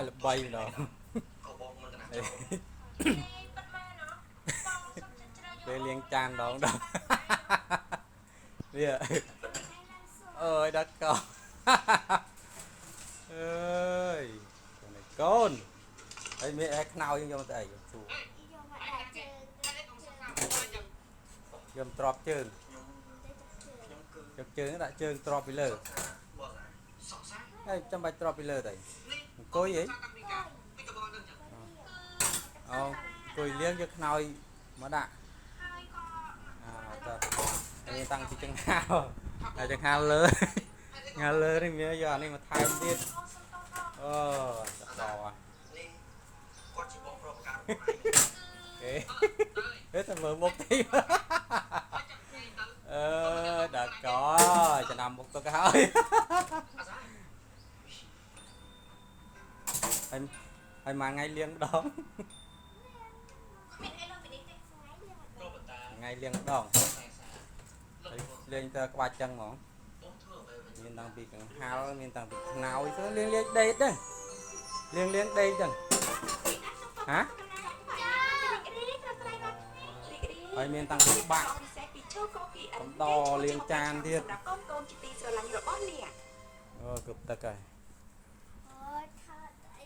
ឲ្យល្បីម្ដង ក៏បងមិនតាចូល ពិតមែនហ៎បងសុំចិត្តជ្រើសយក ពេលលាងចានដងដល់វាអើយដល់កោអើយកូនហើយមានអីខ្នើយយើងយកមកទៅអីសួរ យកមកដាក់ជើង យកទ្របជើង ខ្ញុំខ្ញុំគឺ យកជើងដាក់ជើងទ្របពីលើ បងសង្សារ ហើយចាំបាច់ទ្របពីលើទៅអង្គុយអីអូអង្គុយលាងយកខ្នើយមកដាក់ ហើយក៏ អើតើហើយតាំងពីចង្ហាហើយចង្ហាលើងាលើនេះមានយកអានេះមកថែមទៀត អូសុំតោះ អូតោ នេះគាត់ជាបងប្រុសការរបស់ឯង គេហេតែមើលមុខទីអឺដល់កចំណាំមុខទុកហើយហើយហើយមួយថ្ងៃលាងម្ដង គ្មានអីលើពីនេះទេ ថ្ងៃលាងម្ដងហើយលាងទៅក្បាច់ចឹងហ្មងមានតាំងពីកង្ហាល់មានតាំងពីខ្នើយទៅលាងលាងដេកទៅលាងលាងដេកចឹងហ៎ហើយមានតាំងពីបាក់ ពិសេសពីឈូកូគីអិន កំដរលាងចានទៀត សម្រាប់កូនកូនជាទីស្រឡាញ់របស់អ្នក អូគ្រប់ទឹកហើយ អូថតអី